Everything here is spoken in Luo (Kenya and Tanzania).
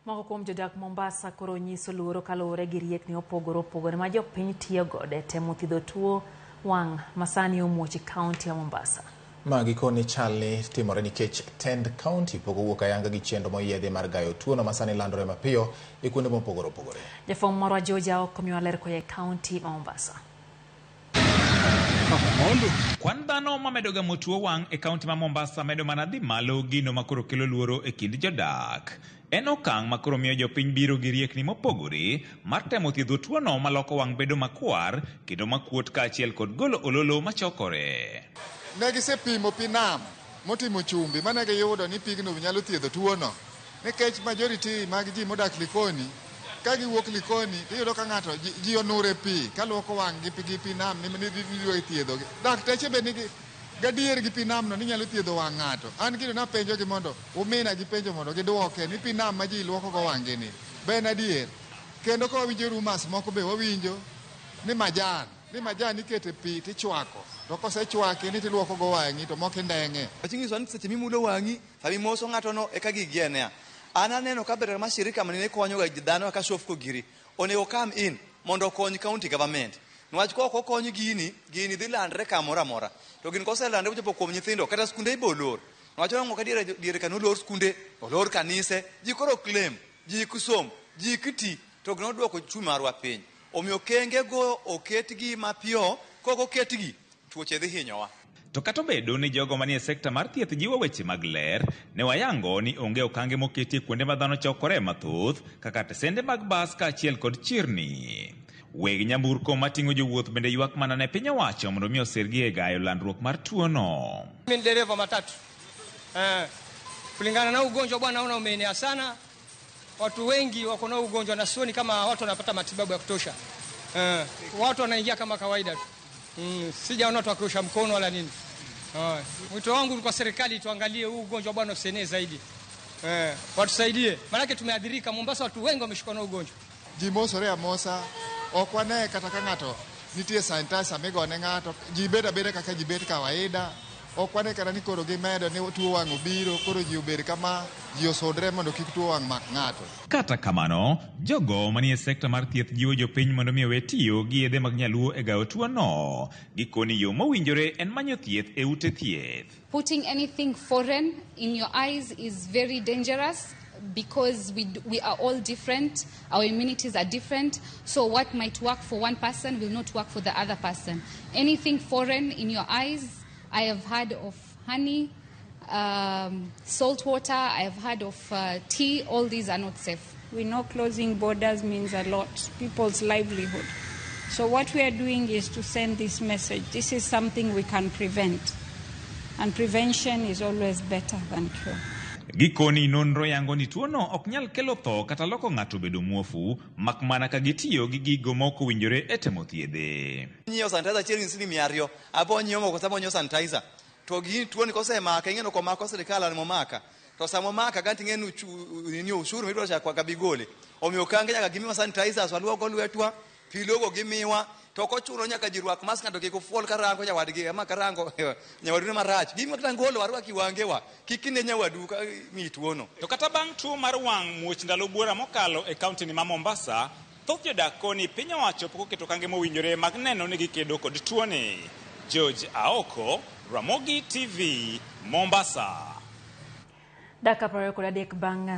Moko kuom jodak Mombasa koro nyiso luoro kaluwore gi riekni mopogore opogore ma jopiny tiyo godo e temo thiedho tuo wang' masani omuoch e kaunti ya Mombasa. Ma gikoni chalni timore nikech tend kaunti pok owuok ayanga gi chenro moyiedhi mar gayo tuono masani landore mapiyo e kuonde mopogore opogore. Jafwambo marwa George Aoko miyowa ler koa e kaunti ma Mombasa. Kwan dhano mamedo gamo tuo wang' e kaunti ma Mombasa medo mana dhi malo, gino makoro kelo luoro e kind jodak. En okang' makoro miyo jopiny biro gi riekni mopogore mar temo thiedho tuono maloko wang' bedo makwar kendo makuot kaachiel kod golo ololo machokore. Ne gisepimo pi nam motimo chumbi mane giyudo ni pigno nyalo thiedho tuono, nikech majority mag ji modak Likoni, ka giwuok Likoni tiyudo ka ng'ato ji onure pi kaluoko wang' gi pi nam ni idwa thiedhogi. Dakteche be nigi gadier gi pi namno ni nyalo thiedho wang' ng'ato. An gino napenjogi mondo umina gi penjo mondo giduoke ni pi nam ma ji luoko go wang' gi ni be en adier. Kendo ka wawinjo rumours moko be wawinjo ni majan ni majan ikete pi tichwako, to kosechwaki ni tiluoko go wang'i to moko indeng'e. Wach ni seche mimulo wang'i, sama imoso ng'ato no eka gigi enea. An aneno ka ber mashirika manene konyo ga dhano kaka Shofco giri onego come in mondo okony county government. Niwach ka ok okony gini, gini dhi landre kamoro amora. To gini koselandre mochopo kuom nyithindo, kata skunde ibo lor. Niwach waneno ka diere diere ka nolor skunde, olor kanise, ji koro claim, ji ok som, ji ok ti, to gino duoko uchumi marwa piny. Omiyo kenge go oketgi mapiyo, kok oketgi, tuoche dhi hinyowa. To kata obedo ni jogo manie sekta mar thieth jiwo weche mag ler, ne wayango ni onge okange moketi e kuonde ma dhano chokore mathoth kaka tesende mag bas kaachiel kod chirni. Weg nyamburko mating'o jowuoth bende ywak mana ne piny owacho mondo mi osirgi e gayo landruok mar tuono. Mimi ni dereva matatu. Kulingana na ugonjwa bwana, naona umeenea sana. Watu wengi wako na ugonjwa na sioni kama watu wanapata matibabu ya kutosha. Watu wanaingia kama kawaida tu. Sijaona watu wakiosha mkono wala nini. Mwito wangu kwa serikali, tuangalie huu ugonjwa bwana usienee zaidi. Watusaidie. Maanake tumeadhirika Mombasa, watu wengi wameshikwa na ugonjwa. Ji mosore amosa, ok wane kata ka ng'ato nitie sanitizer migone ng'ato, ji bet abeda kaka ji bet kawaida. Ok wane kata ni koro gimedo ni tuo wang' obiro, koro ji obed kama, ji osudre mondo kik tuo wang' mak ng'ato. Kata kamano, jogo manie sekta mar thieth jiwo jopiny mondo mi owe tiyo gi yedhe mag nyaluo e gayo tuono. Gikoni yo mowinjore en manyo thieth e ute thieth. Putting anything foreign in your eyes is very dangerous because we are all different, our immunities are different, so what might work for one person will not work for the other person. Anything foreign in your eyes, I have heard of honey, salt water, I have heard of tea, all these are not safe. We know closing borders means a lot, people's livelihood. So what we are doing is to send this message. This is something we can prevent. And prevention is always better than cure. Gikoni nonro yango ni tuono ok nyal kelo tho kata loko ng'ato bedo muofu, mak mana ka gitiyo gi gigo ma ok owinjore e temo thiedhe. Nyiewo sanitizer achiel gin siling 200, abo nyiewo moko sama onyiewo sanitizer. To gini tuoni kosemaka, ing'e ni komako sirikal an momaka. To sama omaka ganti ing'e ni nini ushuru midwaro cha kwaka bigole. Omiyo okange nyaka gimiwa sanitizers waluoko lwetwa, pi logo gimiwa, to ok ochuno nyaka ji rwak mask, ng'ato kik ofuol karango nyawadgi, ama karango nyawadu marach. Gimiwa kata ngolo warwak i wangewa, kik ine nyawadu ka mi tuono. To kata bang' tuo mar wang' muoch ndalo buora mokalo e kaunti ni ma Mombasa, thoth jodak koni piny owacho pok oketo okange mowinjore mag neno ni gikedo kod tuoni. George Aoko, Ramogi TV, Mombasa. Dakika 23 bang'